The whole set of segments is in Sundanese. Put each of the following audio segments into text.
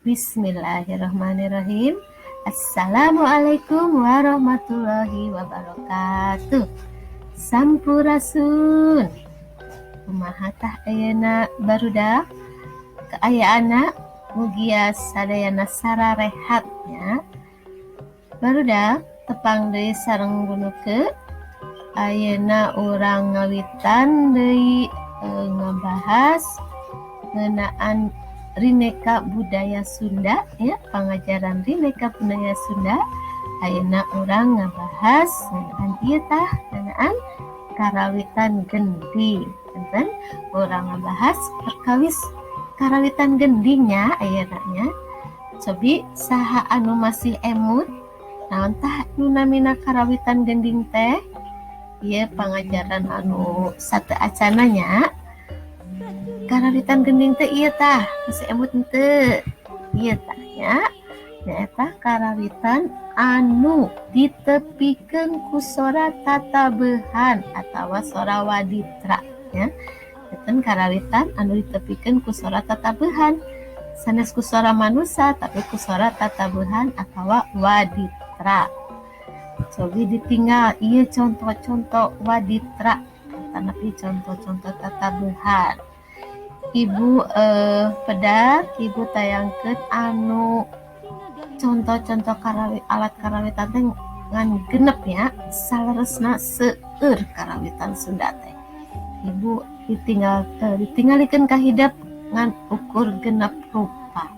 Bismillahirrahmanirrahim. Assalamualaikum warahmatullahi wabarakatuh. Sampurasun. Kumaha tah ayeuna, barudak, kaayaanna? Mugia sadayana sararehat nya. Barudak, tepang deui sareng Bu Nuke. Ayeuna urang ngawitan deui ngabahas ngeunaan Rineka Budaya Sunda ya, pangajaran Rineka Budaya Sunda. Ayeuna urang ngabahas ngeunaan ieu tah, ngeunaan karawitan gending. Janten urang ngabahas perkawis karawitan gendingnya ayeuna nya. Cobi saha anu masih emut, naon tah nu namina karawitan gending teh? Ieu pangajaran anu sateuacanna nya. Karawitan gending teh ieu tah, masih emut henteu? Ieu tah nya, nyaeta karawitan anu ditepikeun ku sora tatabehan atawa sora waditra nya. Janten karawitan anu ditepikeun ku sora tatabehan, sanes ku sora manusa, tapi ku sora tatabehan atawa waditra. Cobi ditinggal ieu contoh-contoh waditra atanapi contoh-contoh tatabehan. Ibu pedar Ibu tayangkeun anu contoh-contoh alat karawitan teh ngan 6 nya. Saleresna seueur karawitan Sunda teh. Ibu ditinggalikeun ka hidep ngan ukur 6 rupa.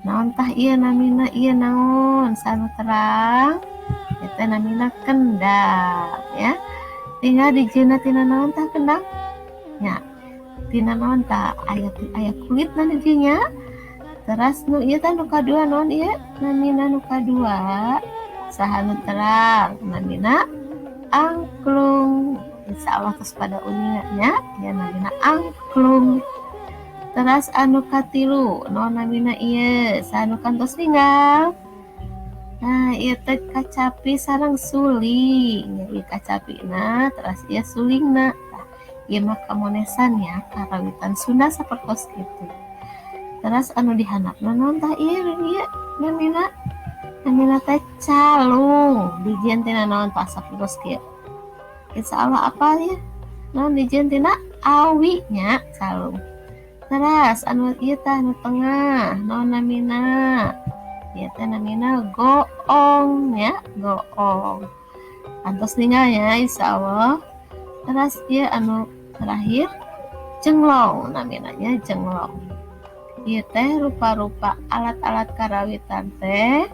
Naon tah ieu namina? Ieu naon, saha nu terang? Ieu teh namina kendang ya. Tinggal dijieunna tina naon tah kendang nya? Tina naon tah? Aya kulitna di dieu nya. Teras nu ieu teh, nu kadua, naon ieu namina nu kadua? Saha nu terang? Namina angklung. Insyaallah tos pada uninga nya, ieu namina angklung. Teras anu katilu, naon namina ieu? Saha nu kantos ninggal? Nah, ieu teh kacapi sareng suling. Ieu kacapina, teras ieu sulingna. Tah, ieu mah kamonesan ya, karawitan Sunda sapertos kitu. Teras anu di handapna naon tah ieu ieu namina? Namina teh calung. Dijieun tina naon tah, sapertos kieu? Insyaallah apal ya. Naon, dijieun tina awi nya calung. Teras anu ieu tah, nu tengah, naon namina? Ieu teh namina goong nya, goong. Kantos ningal nya, insyaallah. Teras ieu anu terakhir, jenglong namina nya, jenglong. Ieu teh rupa-rupa alat-alat karawitan teh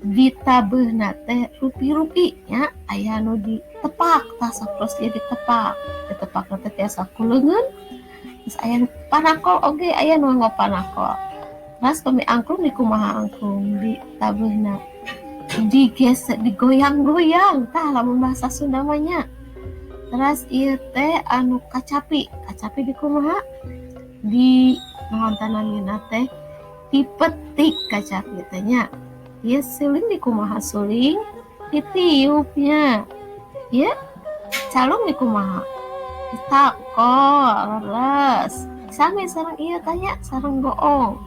ditabeuna teh rupi-rupi nya. Aya nu ditepak tah, sapertos ieu ditepak. Ditepakna teh tiasa ku leungeun, terus aya nu panakol oge, aya nu nganggo panakol. Teras pami angklung dikumaha angklung ditabeuna? Digesek, digoyang-goyang tah lamun bahasa Sunda mah nya. Teras ieu teh anu kacapi, kacapi dikumaha? Di naon tah namina teh, dipetik kacapi teh nya. Ieu suling dikumaha suling? Ditiup nya. Ieu calung dikumaha? Ditakol, leres. Sami sareng ieu tah nya, sareng goong,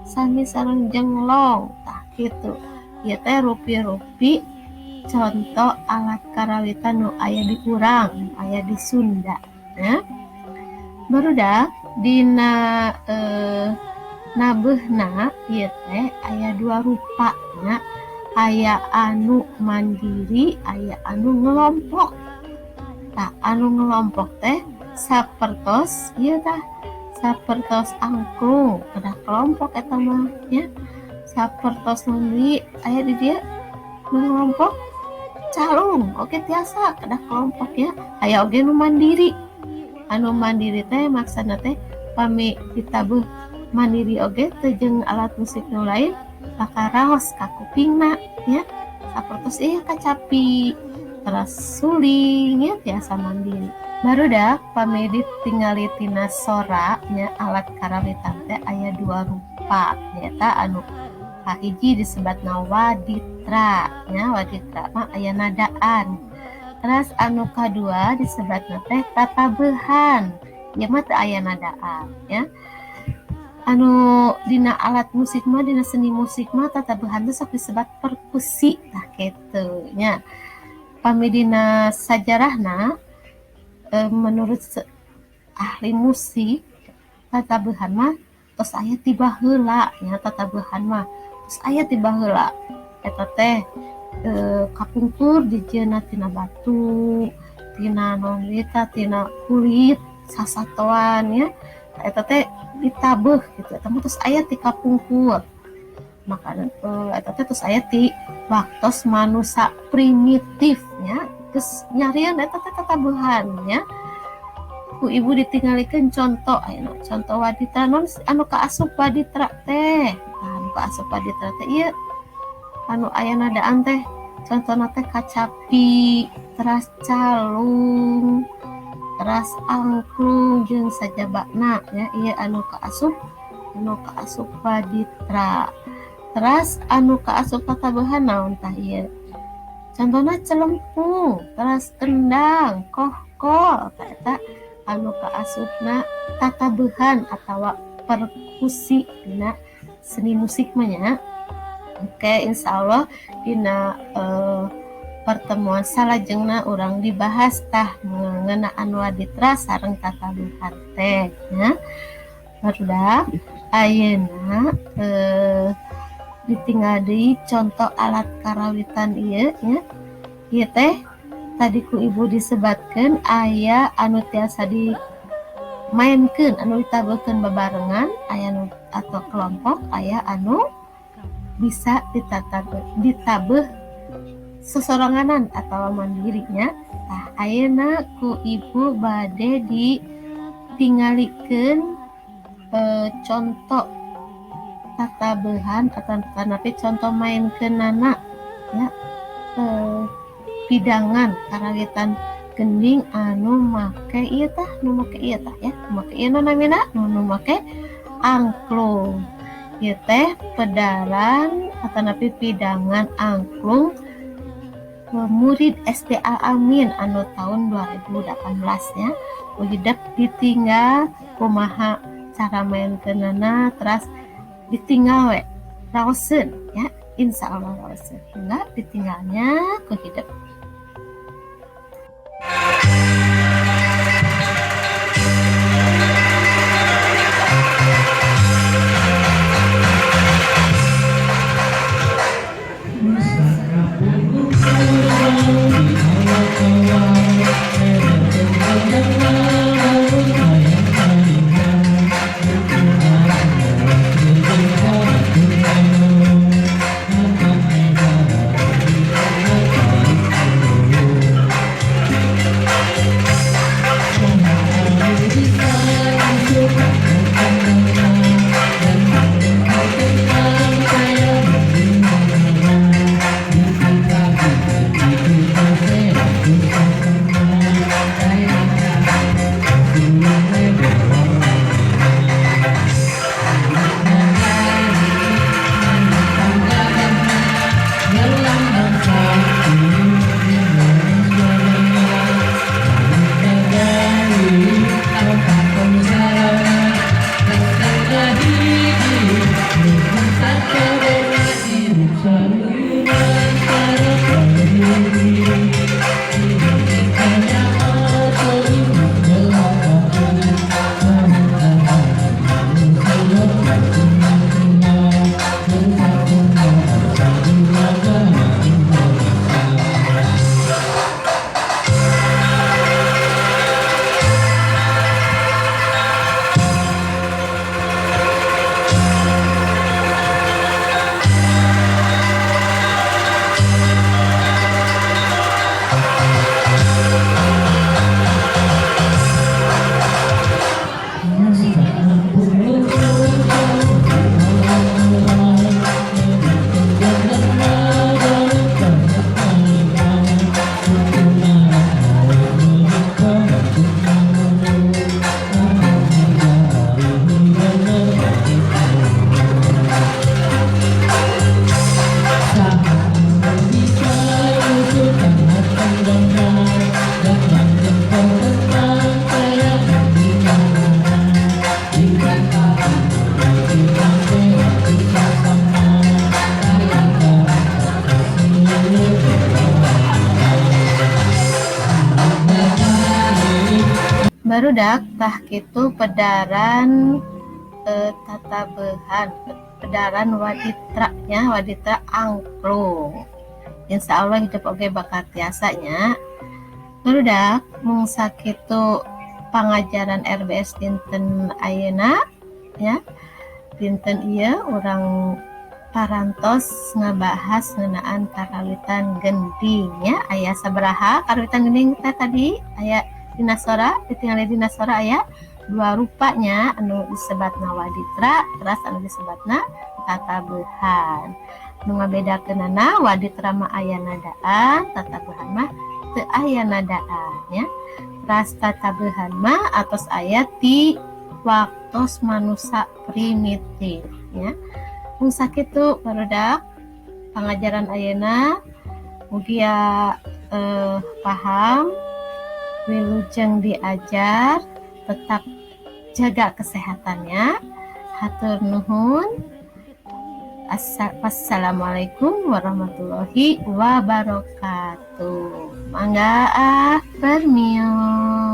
sami sareng jenglong tah kitu. Ieu teh rupi-rupi contoh alat karawitan nu aya di urang, aya di Sunda nya. Barudak, dina nabeuhna ieu teh aya dua rupa nya, aya anu mandiri, aya anu ngelompok. Tah, anu ngelompok teh sapertos ieu tah, sapertos angklung, kedah kelompok eta mah nya. Sapertos naon deui aya di dieu nu ngelompok? Calung oge tiasa kedah kelompok nya. Aya oge nu mandiri. Anu mandiri teh maksudna teh pami ditabuh mandiri oge teu jeung alat musik nu lain, bakal raos ka kupingna nya. Sapertos ieu kacapi, teras suling nya, tiasa mandiri. Barudak, pami ditingali tina sora nya, alat karawitan teh aya dua rupa, nyaeta anu kahiji disebatna waditra nya. Waditra mah aya nadaan. Teras anu kadua disebatna teh tatabehan, ieu mah teu aya nadaan ya. Anu dina alat musik mah, dina seni musik mah, tatabuhan teh sok disebat perkusi, tah kitu nya. Pami dina sajarahna, menurut ahli musik, tatabuhan mah tos aya ti baheula nya. Tatabuhan mah tos aya ti baheula. Eta teh kapungkur dijieunna tina batu, tina naon deui tah, tina kulit sasatoan nya. Eta teh ditabeuh gitu. Eta mah tos aya ti kapungkur. Maka eta teh tos aya ti waktos manusa primitif nya, geus nyarieun eta teh tatabuhan nya. Ku ibu ditinggalikeun contoh ayeuna, contoh waditra naon anu kaasup waditra teh. Tah, anu kaasup waditra teh ieu anu aya nadaan teh, contohna teh kacapi, teras calung, teras angklung jeung sajabana nya. Ieu anu kaasup waditra. Teras anu kaasup tatabuhan naon tah ieu? Contohna celempung, teras kendang, kohkol, tah eta anu kaasupna tatabuhan atawa perkusi dina seni musik mah nya. Oke, insyaallah dina pertemuan salajengna urang dibahas tah ngeunaan waditra sareng tatabuhan teh nya. Barudak, ayeuna ditinggal deui contoh alat karawitan ieu nya. Ieu teh tadi ku ibu disebatkeun aya anu tiasa dimaenkeun, anu ditabuhkeun babarengan, aya anu atau kelompok, aya anu bisa ditabeuh sesoranganan atau mandiri nya. Tah, ayeuna ku ibu bade ditingalikeun contoh tatabuhan atau atanapi contoh mainkeunana nya, pidangan karawitan gending anu make ieu tah, nu make ieu tah ya, nu make ieu naon namina, nu make angklung. Ieu teh pedaran atanapi pidangan angklung murid SD Al Amin anu tahun 2018 nya. Hidep ditinggal kumaha cara mainkeunana, teras ditinggal we raoseun ya, insyaallah raoseun. Mangga ditinggalnya ku hidep. Barudak, tah kitu pedaran tatabehan, pedaran waditra nya, waditra angklung. Insya Allah hidup oge bakal tiasa nya. Barudak, mung sakitu pangajaran RBS dinten ayeuna ya. Dinten ieu urang parantos ngabahas ngeunaan karawitan gending ya. Aya sabaraha karawitan gending teh tadi? Aya dina sora, ditingali dina sora aya dua rupanya, anu disebatna waditra teras anu disebatna tatabehan. Nu ngabedakeunana, waditra mah aya nadaan, tatabehan mah teu aya nadaan ya. Teras tatabehan mah atos aya ti waktos manusia primitif ya. Mung sakitu, barudak, pangajaran ayeuna. Mugia paham. Wilujeng diajar, tetap jaga kesehatannya. Hatur nuhun. Wassalamualaikum warahmatullahi wabarakatuh. Mangga ah, permios.